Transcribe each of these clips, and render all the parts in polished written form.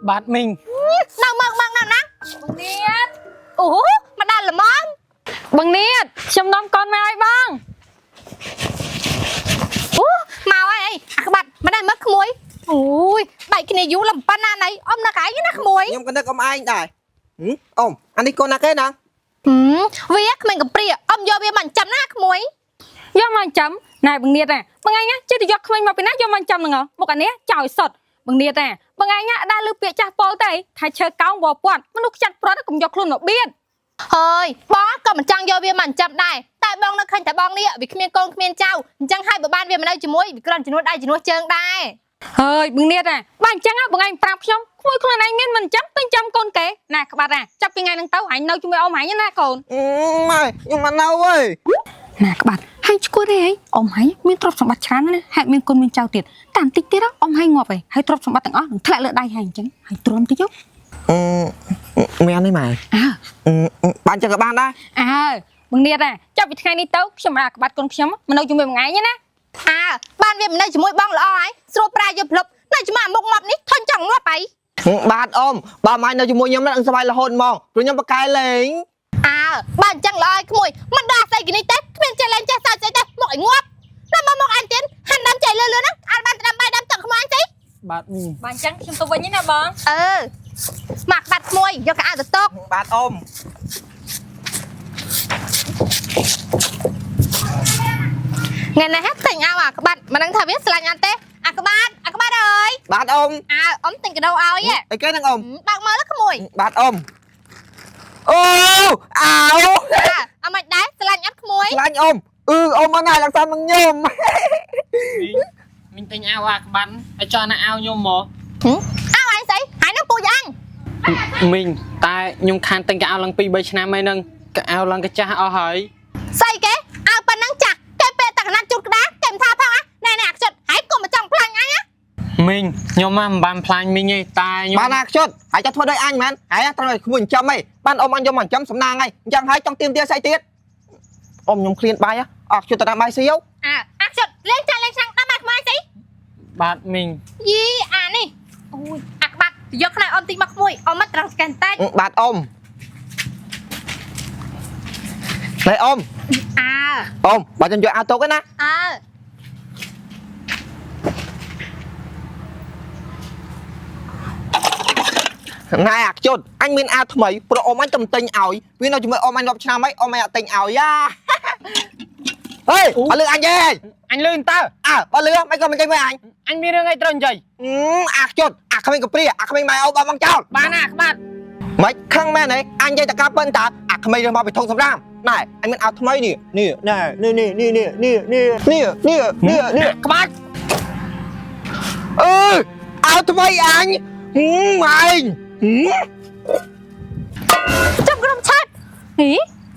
បាទមីង នៅមកមកនៅណា បងនៀត អូមកដល់ល្មម បងនៀតខ្ញុំនាំកូនមកឲ្យបង អូមកហើយអីអាក្បាត់មិនដែរមើលក្មួយអូយបែកគ្នាយូរលំប៉ុណ្ណាណៃអ៊ំនៅកឯងណាក្មួយ ខ្ញុំក៏នឹកអ៊ំឯងដែរហឹមអ៊ំអានេះកូនណាគេណា ហឹមវាក្មេងកំព្រាអ៊ំយកវាមកចិញ្ចឹមណាក្មួយ យកមកចាំណែបងនៀតណាបងឯងណាចេះតែយកក្មេងមកពីណាយកមកចាំហ្នឹងហ៎មុខអានេះចោលសុតបងនៀតណាបងឯងណាដើរលើពាក្យចាស់ពោលទេថាឈើកោងវពាត់មនុស្សចាត់ព្រាត់កុំយកខ្លួនមកបៀត ហើយបងក៏មិនចង់យកវាមកចិញ្ចឹមដែរតែបងនៅឃើញតែបងនេះវាគ្មានកូនគ្មានចៅអញ្ចឹងហើយបើបានវាមកនៅជាមួយវាគ្រាន់ជំនួសដៃជំនួសជើងដែរ ហើយបងនៀតណាបើអញ្ចឹងហ៎បងឯងប្រាប់ខ្ញុំក្មួយខ្លួនឯងមានមិនចាំទៅចាំកូនគេណាក្បាត់ណាចាប់ពីថ្ងៃហ្នឹងទៅអញនៅជាមួយអ៊ំហែងណាកូន អឺម៉ែខ្ញុំមកនៅអើយ ណាក្បាត់ហើយឈួតទេអីអ៊ំហែងមានទ្រព្យសម្បត្តិច្រើនណាស់ហេតុមានកូនមានចៅទៀតតាមតិចទៀតអ៊ំហែងងាប់ហើយហើយទ្រព្យសម្បត្តិទាំងអស់នឹងធ្លាក់លើដៃហែងអញ្ចឹងហើយទ្រាំតិចទៅ អឺមានទេម៉ែ អើ អឺបានចឹងក៏បានដែរ អើបងនៀតណាចាប់ពីថ្ងៃនេះទៅខ្ញុំអាក្បាត់កូនខ្ញុំមកនៅជាមួយមួយថ្ងៃណា អើបានវាមិននៅជាមួយបងល្អហើយស្រួលប្រាយកផ្លប់នៅជាមួយអាមុខងាប់នេះធន់ចង់ងាប់អី បាទអ៊ំបើម៉ែនៅជាមួយខ្ញុំនឹងសប្បាយរហូតហ្មងព្រោះខ្ញុំបកកែលេង អើបើអញ្ចឹងល្អឲ្យក្មួយមិនដល់អាស្អីគេនេះទេគ្មានចេះលេងចេះសើចស្អីទេមកឲ្យងាប់ដល់មកមកអញទៀតហាន់ដាំចៃលឿនលឿនណាអត់បានដាំបាយដាំទឹកក្មួយអញស្អី បាទមីង បាទអញ្ចឹងខ្ញុំទៅវិញណាបង អឺមកបាត់ក្មួយយកកៅអៅទៅតុក បាទអ៊ំ ថ្ងៃនេះទិញឲ្យអាក្បាត់មិនដឹងថាវាស្លាញ់អត់ទេអាក្បាត់អាក្បាត់អើយ បាទអ៊ំ អើអ៊ំទិញកាដូឲ្យហ៎ អីគេហ្នឹងអ៊ំ បើកមើលក្មួយ បាទអ៊ំអូអាវ អើអមិនដែរស្លាញ់អត់ក្មួយ ខ្លាញ់អ៊ំអឺអ៊ំមកណាឡើងតាមនឹងខ្ញុំ មីងមីងទិញអាវអាក្បាត់ឲ្យចោះណាអាវខ្ញុំមក អើអញស្អីហើយនឹងពូយ៉ាង មីងតែខ្ញុំខានទិញកៅអៅឡើង2 3ឆ្នាំហើយហ្នឹងកៅអៅឡើងកាចាស់អស់ហើយ ស្អីគេអើប៉ុណ្ណឹងចាស់គេពេលតែកណាត់ជូតក្តារគេមិនថាផងណាណែណែអាខ្ជិតហើយកុំមកចង់ផ្លាញ់អញណា មីងខ្ញុំមកមិនបានផ្លាញ់មីងទេតែខ្ញុំ បានណាខ្ជិតហើយចង់ធ្វើដូចអញមែនហើយត្រូវឲ្យក្មួយចិញ្ចឹមហីបានអ៊ំអញយកមកចិញ្ចឹមសំណាងហើយអញ្ចឹងហើយចង់ទៀមទាស្អីទៀតអ៊ំខ្ញុំឃ្លានបាយអស់ខ្ជិតទៅតាមបាយស៊ីយោ អើអាខ្ជិតលេងចាស់លេងឆ្នាំងដល់មកក្មួយស្អី បាទមីង យីអានេះអូយអាក្បាត់យកខ្នើយអ៊ំតិចមកក្មួយអ៊ំមកត្រង់ស្កែនតិច បាទអ៊ំណែអ៊ំ អើ អ៊ំបើខ្ញុំយកអាវតុកឯណា អើ ណែអាខ្ជិតអញមានអាវថ្មីព្រោះអ៊ំអញទំទិញឲ្យវានៅជាមួយអ៊ំអញរាប់ឆ្នាំហើយអ៊ំអញអត់ទិញឲ្យយ៉ាហេបើលឺអញទេ អញលឿនតើ អើបើលឺមិនក៏មិនទិញមួយអញ អញមានរឿងអីត្រូវនិយាយ អាខ្ជិតអាក្មេងកាព្រាអាក្មេងម៉ែអូបងបងចោល បានណាក្បាត់ មិនខឹងមែនទេអញនិយាយតកាប៉ិនតើអាក្មេងរើសមកពីធុងសម្រាមណែអញមានអាវថ្មីនេះនេះណែនេះនេះនេះនេះនេះនេះនេះនេះនេះនេះ ក្បាត់ អឺអាវថ្មីអញម៉ែង ជុំក្រុមឆាត់ហី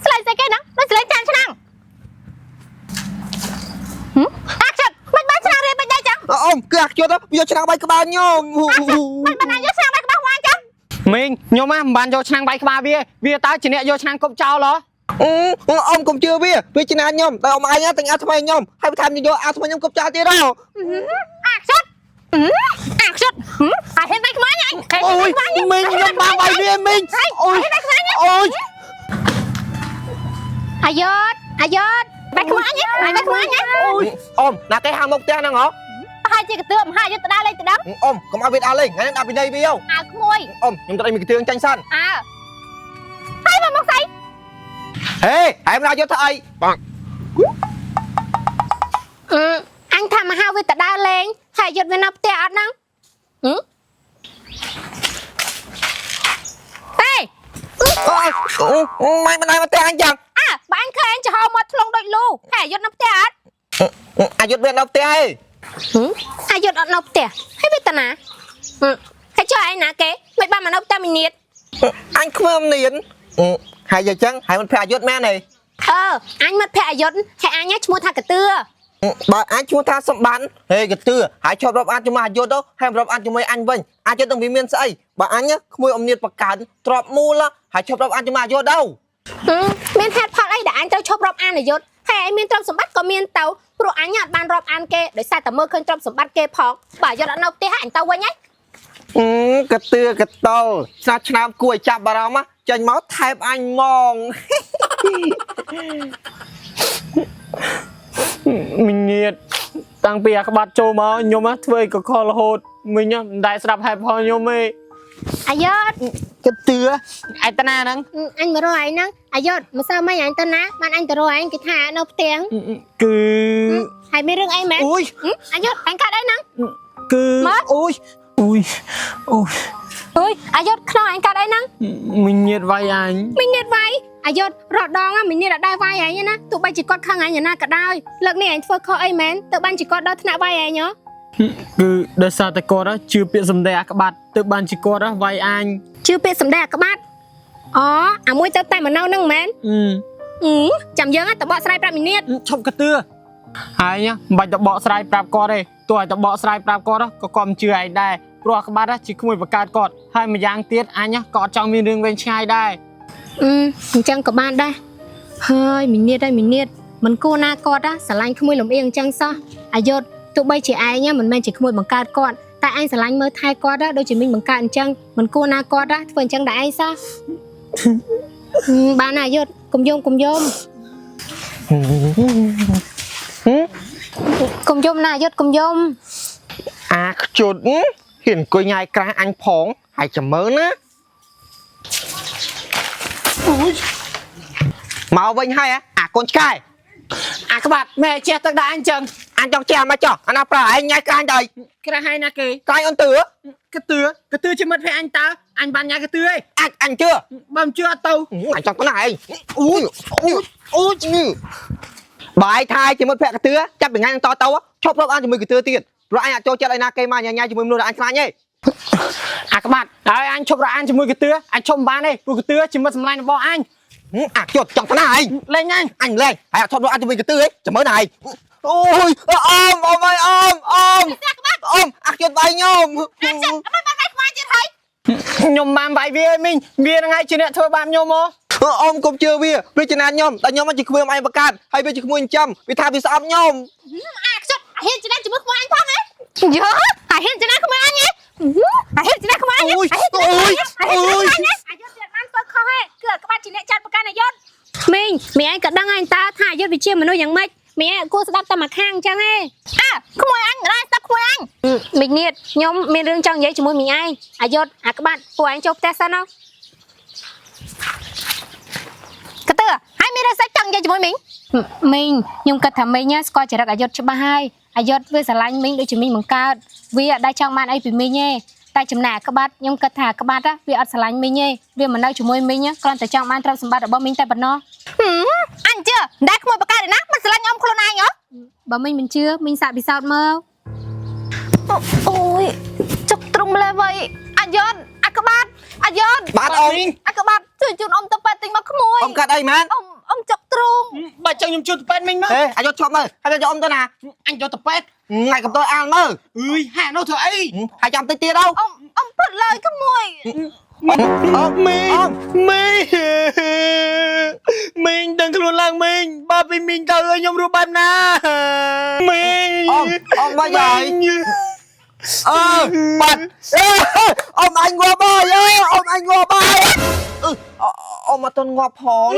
ស្លែងស្អីគេហ្នឹងដូចស្លែងចានឆ្នាំងហឹមអាខ្ជិតមិនបានឆ្នាំងរៀបមិនដែរចឹង អ៊ំគឺអាខ្ជិតយកឆ្នាំងបាយក្បាលខ្ញុំ មិនបានយកឆ្នាំងបាយក្បាលវ៉ាងចឹង មីងខ្ញុំមកមិនបានយកឆ្នាំងបាយក្បាលវាវាតើជាអ្នកយកឆ្នាំងគប់ចោលហ៎ អឺអ៊ំកុំជឿវាវាចំណានខ្ញុំតែអ៊ំឯងទិញអាវថ្មីខ្ញុំហើយបន្ថែមយកអាវថ្មីខ្ញុំគប់ចោលទៀតហ៎ អាខ្ជិតអាខ្ជិតអាហ៊ានបាយក្បាលអញ អូយមីងខ្ញុំបានបាយវាមីងអូយអូយ អាយ៉តអាយ៉តបាយក្បាលអញបាយក្បាលអញ អូយអ៊ំណាគេហៅមកផ្ទះហ្នឹងហ៎ ប្រហែលជាកទឿមហើយយកទៅដើរលេងទៅដឹង អ៊ំកុំឲ្យវាដើរលេងថ្ងៃនេះដាក់ពិន័យវា អើក្មួយ អ៊ំខ្ញុំត្រូវមានកន្ទឿងចាញ់សិន អើហើយមកមកស្អី ហេហើយមិនឲ្យយកធ្វើអីបង អឺអញថាមកហៅវាទៅដើរលេងហើយយុទ្ធវានៅផ្ទះអត់ហ្នឹងហឹមហេ អូយម៉ែមិនឲ្យមកផ្ទះអញចឹង អើបើអញឃើញអញចំហមាត់ធ្លុងដូចលូហើយយុទ្ធនៅផ្ទះអត់ អាយុវានៅផ្ទះឯង ហឹមអាយុទ្ធអត់នៅផ្ទះហើយវាតាណាហឹមហើយចុះឯណាគេមិនបានមកនៅផ្ទះមីនៀត អញខ្មើមនៀនហើយយ៉ាងចឹងហើយមិនភ័យអាយុមែនទេ អឺអញមិត្តភក្តិអាយុទ្ធហើយអញឈ្មោះថាកទឿ បើអញឈ្មោះថាសម្បានហេកទឿហើយឈប់រាប់អានជាមួយអាយុទៅហើយរាប់អានជាមួយអញវិញអាយុទាំងវាមានស្អីបើអញក្មួយអំនៀតបកើនទ្របមូលហើយឈប់រាប់អានជាមួយអាយុទៅ ហឹមមានហេតុផលអីដែលអញត្រូវឈប់រាប់អានអាយុទ្ធហើយឯងមានទ្រព្យសម្បត្តិក៏មានទៅព្រោះអញអត់បានរាប់អានគេដោយសារតែមើលឃើញទ្រព្យសម្បត្តិគេផងបើអាយុទ្ធអត់នៅផ្ទះហើយអញទៅវិញហើយ អឺកទឿកតលស្នាឆ្នាំគួរឲ្យចាប់អារម្មណ៍ចេញមកថែបអញហ្មង មីងងៀតតាំងពីអាក្បាត់ចូលមកខ្ញុំហ៎ធ្វើអីក៏ខលរហូតមីងហ៎មិនដែលស្ដាប់ហេតុផលខ្ញុំទេ អាយុត កទឿឯតាណាហ្នឹង អញមករកឯងហ្នឹងអាយុតម្សិលមិញអញទៅណាបានអញទៅរកឯងគេថានៅផ្ទាំង គឺ ហើយមានរឿងអីមែន អូយ អាយុតអញកាត់អីហ្នឹង គឺ មក អូយអូយអូយ អើយអាយុតខ្នងអញកាត់អីហ្នឹង មីងងៀតវាយអញ មីងនេះវាយអាយុតរត់ដងមីងនេះអត់ដែរវាយឯងណាទោះបីជាគាត់ខឹងឯងយ៉ាងណាក៏ដោយលើកនេះឯងធ្វើខុសអីមែនទៅបានជាគាត់ដល់ថ្នាក់វាយឯងហ៎ គឺដោយសារតែគាត់ហ៎ជឿពាក្យសម្ដីអាក្បាត់ទើបបានជាគាត់ហ៎វាយអញ ជឿពាក្យសម្ដីអាក្បាត់អូអាមួយទៅតែមកនៅហ្នឹងមែន អឺ អឺចាំយើងទៅបកស្រាយប្រាប់មីនាត ឈប់កទឿហើយណាមិនបាច់ទៅបកស្រាយប្រាប់គាត់ទេទោះឲ្យទៅបកស្រាយប្រាប់គាត់ហ៎ក៏គាត់មិនជឿឯងដែរព្រោះអាក្បាត់ហ៎ជាក្មួយបង្កើតគាត់ហើយម្យ៉ាងទៀតអញហ៎ក៏អត់ចង់មានរឿងវែងឆ្ងាយដែរ អឺអញ្ចឹងក៏បានដែរហើយមីនាតហើយមីនាតមិនគួរណាគាត់ណាស្រឡាញ់ក្មួយលំអៀងអញ្ចឹងសោះអាយុទោះបីជាឯងមិនមែនជាក្មួយបង្កើតគាត់តែឯងស្រឡាញ់មើលថែគាត់ដូចជាមីងបង្កើតអញ្ចឹងមិនគួរណាគាត់ណាធ្វើអញ្ចឹងដែរឯងសោះបានណាអាយុកុំយំកុំយំកុំយំណាអាយុកុំយំ អាខ្ជុតហ៊ានអង្គុយញ៉ាយក្រាស់អញផងហើយចាំមើលណាអូយមកវិញហើយអាកូនឆ្កែ អាក្បាត់ម៉ែជះទឹកដាក់អញចឹង អញចង់ជះមកចុះអាណាប្រើឯងញ៉ាយក្រាញ់ទៅ ក្រាស់ហើយណាគេ ក្រាញ់អូនទឿ កទឿកទឿជាមិត្តភក្តិអញតើអញបានញ៉ាំកទឿឯង អញអញជឿ បើមិនជឿអត់ទៅ អញចង់ទៅណាឯងអូយអូយអូយនេះបាយថយជាមួយភក្តិកទឿចាប់ពីថ្ងៃហ្នឹងតទៅឈប់រាប់អានជាមួយកទឿទៀតព្រោះអញអត់ចូលចិត្តឲ្យណាគេមកញ៉ាញ៉ាជាមួយមនុស្សដែលអញខ្លាញ់ទេ អាក្បាត់ហើយអញឈប់រកអញជាមួយកទឿអញឈប់មិនបានទេព្រោះកទឿជាមិត្តសម្លាញ់របស់អញ អាខ្ជុតចង់ទៅណាឯង លេងអញ អញលេងហើយអត់ឈប់រាប់អានជាមួយកទឿឯងចាំមើលណាឯងអូយអមអមអើយអមអមអមអាខ្ជុតបាយខ្ញុំ ខ្ញុំបានវាយវាឯងមីងវាហ្នឹងឯងជាអ្នកធ្វើបាបខ្ញុំហ៎ អមកុំជឿវាវាចំណានខ្ញុំតែខ្ញុំមកជាក្មួយអញបង្កើតហើយវាជាក្មួយចិញ្ចឹមវាថាវាស្អប់ខ្ញុំ អាខ្ជិតអាហ៊ានចំណានជាមួយក្មួយអញផងហ៎យើអាហ៊ានចំណានក្មួយអញហ៎អាហ៊ានចំណានក្មួយអញ អូយអូយអូយ អាយុទៀតបានធ្វើខុសហ៎គឺអាក្បាត់ជាអ្នកចាត់ប្រកាន់អាយុមីងមីឯងក៏ដឹងហើយតើថាអាយុវាជាមនុស្សយ៉ាងម៉េចមីឯងគួរស្ដាប់តែមួយខាងអញ្ចឹងឯងអើក្មួយអញមិនដែរស្ដាប់ក្មួយអញមីងនេះខ្ញុំមានរឿងចង់និយាយជាមួយមីងឯងអាយុអាក្បាត់ពួកឯងចូលផ្ទះសិនណាកទឿហើយមានរឿងស្អីចង់និយាយជាមួយមីងមីងខ្ញុំគិតថាមីងស្គាល់ចរិតអាយុច្បាស់ហើយអាយុវាស្រឡាញ់មីងដូចជាមីងបង្កើតវាអត់ដែលចង់បានអីពីមីងទេតែចំណែកអាក្បាត់ខ្ញុំគិតថាអាក្បាត់វាអត់ស្រឡាញ់មីងទេវាមិននៅជាមួយមីងគ្រាន់តែចង់បានទ្រព្យសម្បត្តិរបស់មីងតែប៉ុណ្ណោះអញជឿដែលក្មួយបង្កើតឯណាមិនស្រឡាញ់អ៊ំខ្លួនឯងហ៎បើមីងមិនជឿមីងសាកពិសោធន៍មើល អូយចុកទ្រុងម្លេះវៃអាយ៉នអាក្បាត់អាយ៉ន បាទអ៊ំ អាក្បាត់ជួយជូនអ៊ំទៅប៉ែតទិញមកក្មួយ អ៊ំកាត់អីមែន អ៊ំអ៊ំចុកទ្រុង បើចឹងខ្ញុំជួតប៉ែតមីងមក ហេអាយុឈប់មើលហើយយកអ៊ំទៅណា អញយកទៅប៉ែត ថ្ងៃកំតអានមើល អើយហាក់នោះធ្វើអី ហើយចាំតិចទៀតទៅ អ៊ំអ៊ំផុតឡើយក្មួយ អ៊ំ មីងមីងមីងដឹងខ្លួនឡើងមីងបើពីមីងទៅឲ្យខ្ញុំរស់បែបណាមីង អ៊ំអ៊ំមកយាយអឺបាត់អេអ៊ំអញងាប់ហើយអើអ៊ំអញងាប់ហើយអឺអ៊ំអត់ទាន់ងាប់ផង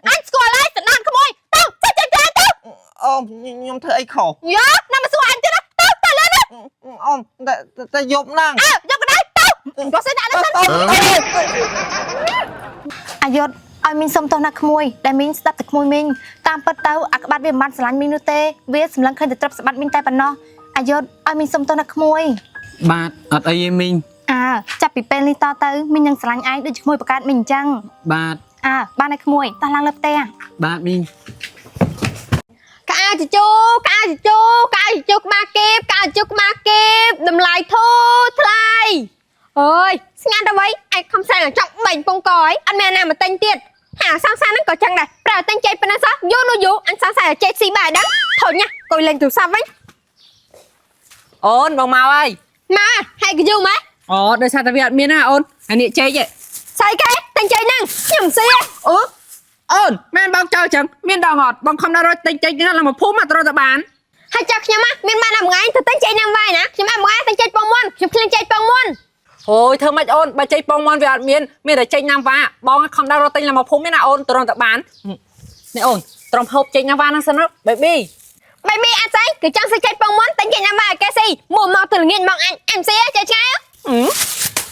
អញស្គាល់ហើយសំណានក្មួយទៅចេះចេះចេះទៅ អ៊ំខ្ញុំធ្វើអីខុស យ៉ាណាមកសួរអញទៀតណាទៅទៅលើណា អ៊ំតែតែយប់ហ្នឹង អើយកកណ្ដាលទៅយកសិនដាក់លើសិន អ៊ំ អាយុតឲ្យមីងសុំទោសណាក្មួយដែលមីងស្ដាប់តែក្មួយមីងតាមពិតទៅអាក្បាត់វាមិនបានស្រឡាញ់មីងនោះទេវាសម្លឹងឃើញតែទ្រព្យសម្បត្តិមីងតែប៉ុណ្ណោះអាយុតឲ្យមីងសុំទោសណាក្មួយ បាទអត់អីទេមីង អើចាប់ពីពេលនេះតទៅមីងនឹងស្រឡាញ់ឯងដូចជាក្មួយបង្កើតមីងអញ្ចឹង បាទ អើបានហើយក្មួយតោះឡើងលើផ្ទះ បាទមីង ក្អាជជូក្អាជជូក្អាជជូក្បាលគេបក្អាជជូក្បាលគេបតម្លៃធូរថ្លៃអើយស្ងាត់ទៅវិញឯងខំស្រែកចង់បែងពងកអីអត់មានអាណាមកទិញទៀតហាសង្សារហ្នឹងក៏ចឹងដែរប្រើទិញចេកប៉ុណ្ណឹងសោះយូរនោះយូរអញសង្សារចេកស៊ីបាយដឹងធុញណាស់កុយលេងទូរស័ព្ទវិញ អូនបងមកហើយ មកហើយកយូរមក អូដោយសារតែវាអត់មានណាអូនអានេះចេកឯង ស្អីគេទិញចេកហ្នឹងខ្ញុំស៊ី អូអូនមែនបងចោលចឹងមានដងអត់បងខំដល់រត់ទិញចេកហ្នឹងឡើងមកភូមិអត់រត់ទៅបាន ហើយចុះខ្ញុំមានបានតែមួយថ្ងៃទៅទិញចេកណាំវាយណាខ្ញុំអត់មួយថ្ងៃទិញចេកពងមាន់ខ្ញុំភ្លេងចេកពងមាន់ អូយធ្វើម៉េចអូនបើចេញពងមន់វាអត់មានមានតែចេញណាំវ៉ាបងខំដើររត់ទិញឡើងមកភូមិនេះណាអូនត្រង់តែបាននេះអូនត្រង់ហូបចេញណាំវ៉ាហ្នឹងសិនណាបេប៊ី បែបមីអត់ស្អីគឺចង់ស៊ីចេកពងមាន់តែចេញណាមកឲ្យគេស៊ីមកមកទៅល្ងាចមកអញអញស៊ីចេះឆ្ងាយ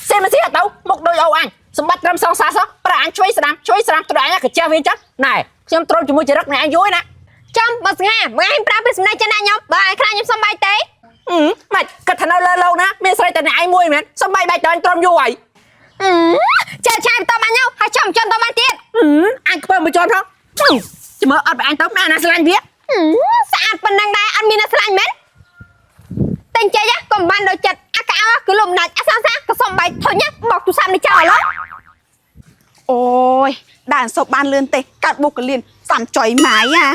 សេមិនស៊ីអត់ទៅមុខដូចអូអញសម្បត្តិត្រឹមសងសាសោះប្រាអញជួយស្ដាំជួយស្ដាំត្រង់អញកាជះវាចឹងណែខ្ញុំទ្រាំជាមួយចរិតណែអញយូរណា ចំបើស្ងាមកឯងប្រាប់ពីសំណាច់ចិនណាខ្ញុំបើឯងខ្លាចខ្ញុំសុំបាយទេ ម៉េចគាត់ថានៅលើលោកណាមានស្រីតែអ្នកឯងមួយមែនសំបីបែកតអញទ្រាំយូរហើយ ចេះឆ្ងាយបន្តបានខ្ញុំហើយចំជន់តបានទៀត អញខ្ពើមមួយជាន់ផងចាំមើលអត់បើអញទៅម៉ែណាស្រឡាញ់វា ស្អាតប៉ុណ្ណឹងដែរអត់មានអ្នកស្រឡាញ់មែនតែចេះកុំបានដូចចិត្តអាកៅគឺលំដាច់អាសាសាក៏សុំបាយធុញបោកទូរស័ព្ទនេះចោលឥឡូវ អូយដើរអត់សូវបានលឿនទេកាត់បុកកលៀនសំចុយម៉ាយអា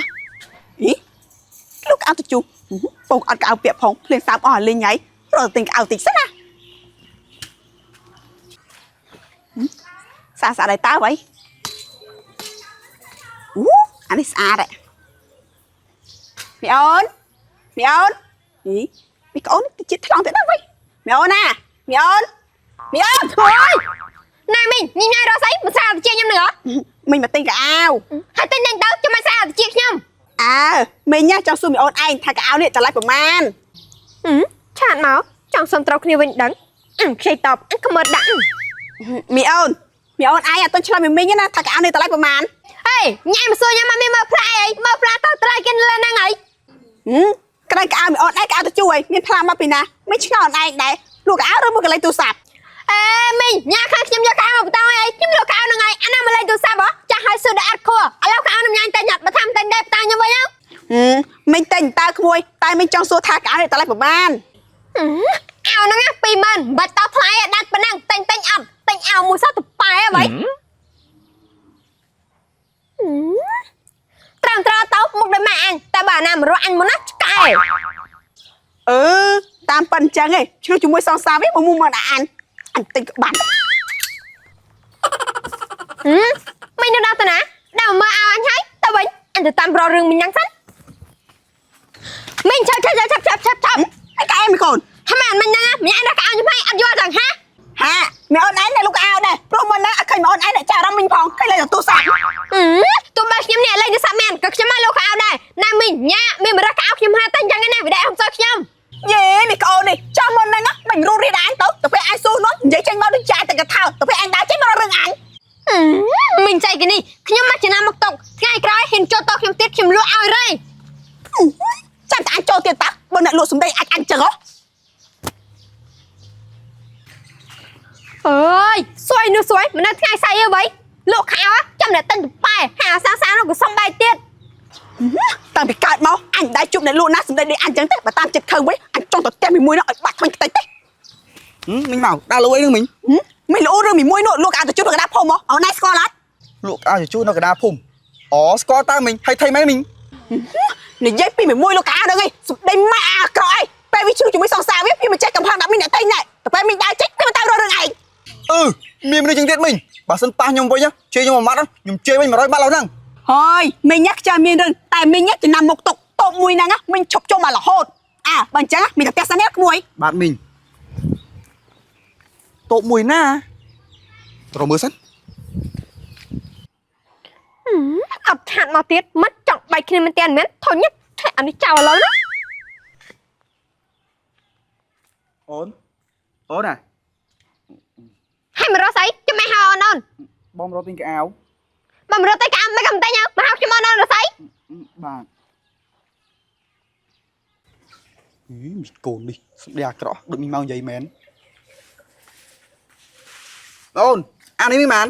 អីលោកអត់ទៅជុះពងអត់កៅពាក់ផងភ្លៀងសើមអស់លេងហីរត់ទិញកៅតិចសិនណាស្អាតស្អាតហើយតើអ្វីអូអានេះស្អាតហ៎មីអូនមីអូនអីមីកូនទៅជាតិថ្លង់ទៀតណាអ្វីមីអូនណាមីអូនមីអូន អូយណែមីងញញ៉ៃរកស្អីមិនស្អាតជាខ្ញុំនឹងហ៎ មីងមកទិញកៅអៅ ហើយទិញតែទៅចាំមិនស្អាតជាខ្ញុំ អើមីងណាចង់សួរមីអូនឯងថាកៅអៅនេះតម្លៃប្រមាណ ឆាតមកចង់សុំត្រូវគ្នាវិញដឹងអញខ្ចីតបអញក្មើដាក់ មីអូនមីអូនឯងអត់ទាន់ឆ្លើយមីមីងទេណាថាកៅអៅនេះតម្លៃប្រមាណ ហេញ៉ៃមកសួរញ៉ាំមកមានមើលផ្លែអីមើលផ្លែតត្រៃគេលើហ្នឹងអី ហឹមក្រែងកៅអៅមីអូនឯងកៅអៅទៅជួយមានផ្លាមកពីណាមីឆ្ងល់អូនឯងដែរលក់កៅអៅឬមួយកន្លែងទូរស័ព្ទ អេមីងញ៉ាខាងខ្ញុំយកកៅមកបន្តអីខ្ញុំលក់កៅហ្នឹងហើយអាណាមកលេងទូរស័ព្ទហ៎ចាស់ហើយសួរដល់អត់ខួរឥឡូវកៅនឹងញ៉ាំតែញ៉ាំបើថាមិនតែដែរបន្តខ្ញុំវិញហ៎ ហឹមមីងតែងតើក្មួយតែមីងចង់សួរថាកៅអៅនេះតម្លៃប្រមាណ អៅហ្នឹងណា20000បាច់តថ្លៃដាច់ប៉ុណ្ណឹងតែងតែងអត់តែងអៅមួយសោះទៅប៉ែអ្វីត្រឹមត្រូវទៅមុខដូចម៉ែអញតែបើអាណាមករកអញមុនណាឆ្កែ អឺតាមប៉ិនអញ្ចឹងឯងឆ្លោះជាមួយសង្សារវិញមកមុំមកដាក់អញអញទិញក្បាត់ មីងនៅដល់ទៅណាដល់មើលអៅអញហើយទៅវិញអញទៅតាមរករឿងមីងហ្នឹងសិនមីងឆាប់ឆាប់ឆាប់ឆាប់ឆាប់ឆាប់ ហើយកៅអៅមីកូន ហើយម៉ែមិញហ្នឹងមីងអញរកកៅខ្ញុំហើយអត់យល់ទាំងហា ហាមីអូនឯងអ្នកលក់កៅអៅដែរព្រោះមុនហ្នឹងអត់ឃើញមីអូនឯងអ្នកចាអារម្មណ៍មីងផងឃើញលេងតែទូរស័ព្ទ ទោះបីខ្ញុំនេះលេងទូរស័ព្ទមែនក៏ខ្ញុំមកលោកកៅដែរណាមីងញ៉ាមានមករកកៅខ្ញុំហាតែអញ្ចឹងណាវាដែរហំសើខ្ញុំ យេមីកូននេះចាំមុនហ្នឹងមិនរੂរៀនអញទៅទៅពេលអញសួរនោះនិយាយចេញមកដូចចាយតែកថោទៅពេលអញដើរចេញមករករឿងអញ មីងចៃគេនេះខ្ញុំមកចំណាំមកតុកថ្ងៃក្រោយហ៊ានចូលតខ្ញុំទៀតខ្ញុំលក់ឲ្យរៃ ចាំតែអញចូលទៀតតាបើអ្នកលក់សម្ដីអាចអញចឹងហ៎ អើយសួយនោះសួយមិននៅថ្ងៃស្អីអ្វីលក់ខោចាំតែទិញតប៉ែហាសាសានោះក៏សំបាយទៀត តាំងពីកើតមកអញមិនដែលជួបអ្នកលក់ណាសម្ដីដូចអញចឹងទេបើតាមចិត្តខឹងវិញអញចង់ទៅផ្ទះមីមួយនោះឲ្យបាត់ថ្មិញខ្ទេចទេ មិញមកដើរលួយនឹងមិញ មិនលក់រឿងមីមួយនោះលក់កៅទៅជួបនៅកណ្ដាលភូមិមកអូនឯងស្គាល់អត់ លក់កៅជជូរនៅកណ្ដាលភូមិអូស្គាល់តើមិញហើយថៃមែនមិញ និយាយពីមីមួយលក់កៅហ្នឹងឯងសម្ដីម៉ែអាក្រក់ឯងពេលវាឈឺជាមួយសង្សារវាវាមិនចេះកំហឹងដាក់មីអ្នកតែងណែតែពេលមីដើរចេញវាមិនតាមរករឿងឯង អឺមានមនុស្សចឹងទៀតមិញបើសិនប៉ះខ្ញុំវិញជេរខ្ញុំមួយម៉ាត់ខ្ញុំជេរវិញ100ម៉ាត់ឡើយហ្នឹង ហើយមីញខ្ជិលមានរឿងតែមីញចំណាំមុខទុកតូបមួយហ្នឹងមីញឈប់ចូលមករហូតអើបើអញ្ចឹងមីទៅផ្ទះសិននេះក្មួយ បាទមីងតូបមួយណាត្រូវមើលសិន អត់ឆាតមកទៀតមិនចង់បែកគ្នាមែនទេមែនធុញឆែអានេះចោលឥឡូវណា អូនអូនណា ហើយមករកស្អីចាំមិនហៅអូនអូន បងរត់ទិញកៅអៅ បើមករកតែកៅមិនកំតែញមកហៅខ្ញុំអូនអូនរកស្អី បាទអីមីកូននេះសម្ដីអាក្រក់ដូចមីងមកនិយាយមែនអូនអានេះមីម៉ាន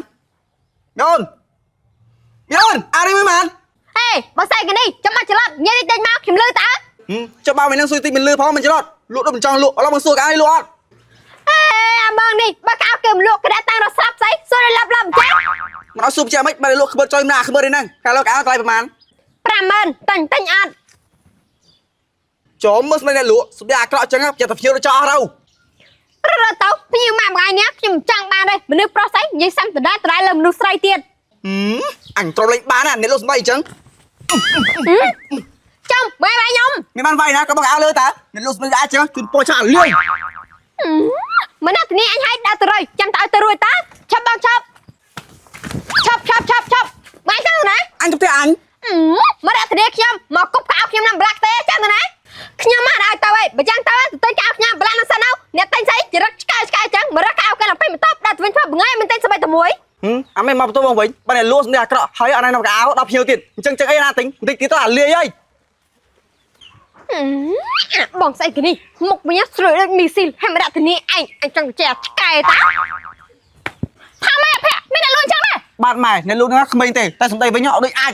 អូនអូនអានេះមីម៉ាន ហេបើស្អីគេនេះចាំមកច្រឡំញ៉ៃទិញមកខ្ញុំលឺតើ ចុះបើមិននឹងសួយតិចមិនលឺផងមិនច្រត់លក់ដូចមិនចង់លក់ឥឡូវមកសួរកៅអីលក់អត់ អេអាបងនេះបើកៅគេមលក់គេដាក់តាំងរកស្រាប់ស្អីសួរឲ្យឡាប់ឡាប់ចា មិនឲ្យសួរចាំមិនបើលក់ក្បឺតចុយមិនអាក្បឺតឯហ្នឹងកាលលក់កៅអីថ្លៃប្រហែល 50000តែញទិញអត់ ចំមើលស្មានអ្នកលក់សម្ដីអាក្រក់ចឹងចិត្តតែភ្ញៀវទៅចោលអស់ទៅ រត់ទៅភ្ញៀវម៉ាក់មួយថ្ងៃនេះខ្ញុំចង់បានទេមនុស្សប្រុសស្អីនិយាយសាំដដែលដដែលលើមនុស្សស្រីទៀត អញទ្រាំលេងបានណាអ្នកលក់សម្ដីអញ្ចឹង ចំបាយបាយខ្ញុំ មានបានវាយណាក៏បងកៅលើតើអ្នកលក់សម្ដីអាចចឹងជូនពោចោលលឿង មិនណាធានាអញឲ្យដើរទៅរយចាំតើឲ្យទៅរួយតាឆាប់បងឆាប់ឆាប់ឆាប់ឆាប់ឆាប់បាយទៅណា អញទៅផ្ទះអញ មកដាក់ធានាខ្ញុំមកគប់កៅខ្ញុំណាំប្លាក់ទេចាំទៅណាខ្ញុំមកឲ្យទៅហើយបើចឹងទៅទៅទិញកៅខ្ញុំប្លាក់នឹងសិនទៅអ្នកទិញស្អីចរិតឆ្កែឆ្កែចឹងមករកកៅគេឡើងពេញបន្ទប់ដាក់ទៅវិញធ្វើបងឯងមិនទិញសម្បីតែមួយ ហឹមអាមេមកបន្ទប់បងវិញបើអ្នកលក់សម្ដីអាក្រក់ហើយអត់ណៃនាំកៅអៅដល់ភ្ញៀវទៀតអញ្ចឹងចឹងអីណាទិញបន្តិចទៀតទៅអាលាយហើយ អាបងស្អីគេនេះមុខវិញស្រួយដូចមីស៊ីលហើយមកដាក់ធានាឯងអញចង់ចេះឆ្កែតា ថាម៉ែភ័ក្រមានអ្នកលួចចឹងដែរ បាទម៉ែអ្នកលក់ហ្នឹងក្មេងទេតែសម្ដីវិញអត់ដូចអាច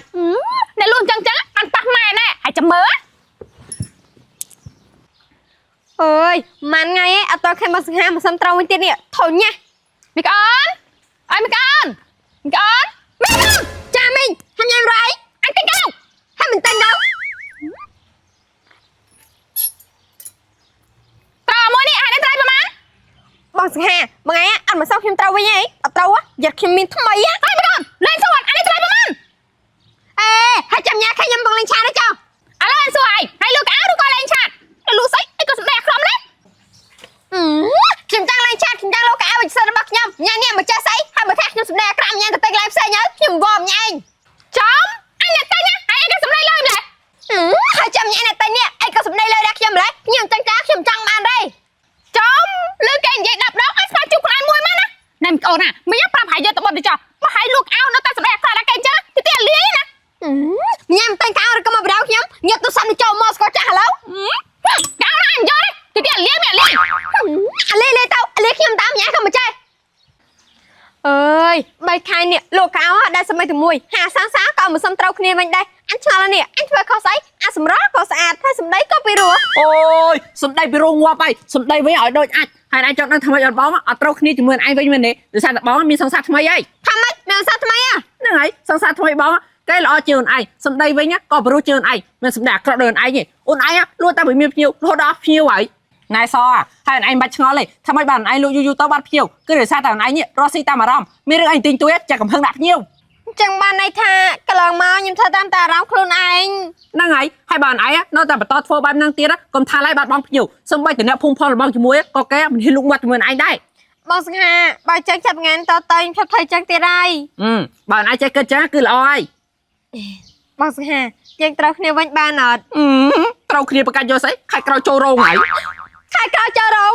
អ្នកលួចចឹងចឹងអញប៉ះម៉ែណែហើយចាំមើល អើយម៉ាន់ថ្ងៃឯងអត់តខែមកសង្ហាមកសុំត្រូវវិញទៀតនេះធុញណា មីក្អូនអើយមីក្អូនមីក្អូនមីក្អូន ចាមីងហាំញ៉ាំរយ អញទិញកៅ ហាំមិនទិញដល់ ត្រមួយនេះហើយនេះត្រៃប្រហែល បងសង្ហាបងឯងអត់មកសុំខ្ញុំត្រូវវិញឯងអត់ត្រូវយ៉ាត់ខ្ញុំមានថ្មីហ៎ ហើយមីក្អូនលេងសួរអានេះត្រៃប្រហែល អេហើយចាំញ៉ាខែខ្ញុំបងលេងឆានេះចុះ ឥឡូវអញសួរឯងហើយលក់កៅឬក៏លេងឆាតអ្នកលក់ស្អីអីក៏សម្ដែងអាក្រក់ម្ល៉េះ ខ្ញុំចង់លេងឆាតខ្ញុំចង់លោកកៅវិសិនរបស់ខ្ញុំញ៉ានេះមកចេះស្អីហើយមកថាខ្ញុំសម្ដែងអាក្រក់ញ៉ាទៅទិញកន្លែងផ្សេងហើយខ្ញុំវល់ញ៉ាឯង ចំអញអ្នកទិញណាហើយអីក៏សម្ដែងឡើយម្ល៉េះ ហើយចាំញ៉ាអ្នកទិញនេះអីក៏សម្ដែងលើដែរខ្ញុំម្ល៉េះខ្ញុំចង់ចាខ្ញុំចង់បានទេ ចំលើគេនិយាយ10ដងអញស្មានជួបខ្លួនឯងមួយមកណាណែមីក្អូនណាមីប្រាប់ហើយយកទៅបុតទៅចោះមកហើយលក់អោនៅតែសម្ដែងអាក្រក់ដល់គេអញ្ចឹងទីទីអាលាយណា ញ៉ាំទិញកៅឬក៏មកបដៅខ្ញុំញាត់ទូរស័ព្ទនេះចូលមកស្គាល់ចាស់ឥឡូវ កៅណាអញយកទេទីទីអាលាយមីអាលាយ អាលេលេទៅអាលេខ្ញុំតាមញ៉ាក៏មកចេះអើយ3ខែនេះលោកកៅដែលសម័យតែមួយហាសាសាក៏មិនសមត្រូវគ្នាវិញដែរអញឆ្ងល់នេះអញធ្វើខុសស្អីអាសម្រស់ក៏ស្អាតហើយសម្ដីក៏ពីរោះ អូយសំដីពីរោងងាប់ហើយសំដីវិញឲ្យដូចអាចហើយឯងចង់ដឹងថាម៉េចអត់បងអត់ត្រូវគ្នាជាមួយឯងវិញមែនទេដោយសារតែបងមានសង្សារថ្មីហើយ ថាម៉េចមានសត្វថ្មីហ៎ ហ្នឹងហើយសង្សារថ្មីបងគេល្អជាងអូនឯងសំដីវិញក៏ប្រុសជាងអូនឯងមិនសំដីអាក្រក់ដូចអូនឯងទេអូនឯងលួចតែមិនមានភ្ញៀវរហូតដល់ភ្ញៀវហើយណែសហើយអូនឯងមិនបាច់ឆ្ងល់ទេថាម៉េចបានអូនឯងលក់យូរយូរទៅបាត់ភ្ញៀវគឺដោយសារតែអូនឯងនេះរស់ស៊ីតាមអារម្មណ៍មានរឿងអីទិញទួយចាក់កំហឹងដាក់ភ្ញៀវ ចឹងបានន័យថាកន្លងមកខ្ញុំធ្វើតាមតែអារម្មណ៍ខ្លួនឯង ហ្នឹងហើយហើយបើអូនឯងនៅតែបន្តធ្វើបែបហ្នឹងទៀតកុំថាឡើយបាត់បង់ភ្ញៀវសូម្បីតែអ្នកភូមិផលរបស់ជាមួយក៏គេមិនហ៊ានលូកមាត់ជាមួយអូនឯងដែរ បងសង្ហាបើចឹងចាប់ថ្ងៃតទៅខ្ញុំឈប់ធ្វើចឹងទៀតហើយ អឺបើអូនឯងចេះគិតចឹងគឺល្អហើយ បងសង្ហាយើងត្រូវគ្នាវិញបានអត់ អឺត្រូវគ្នាប្រកាសយកស្អីខែក្រោយចូលរោងហើយ ខែក្រោយចូលរោង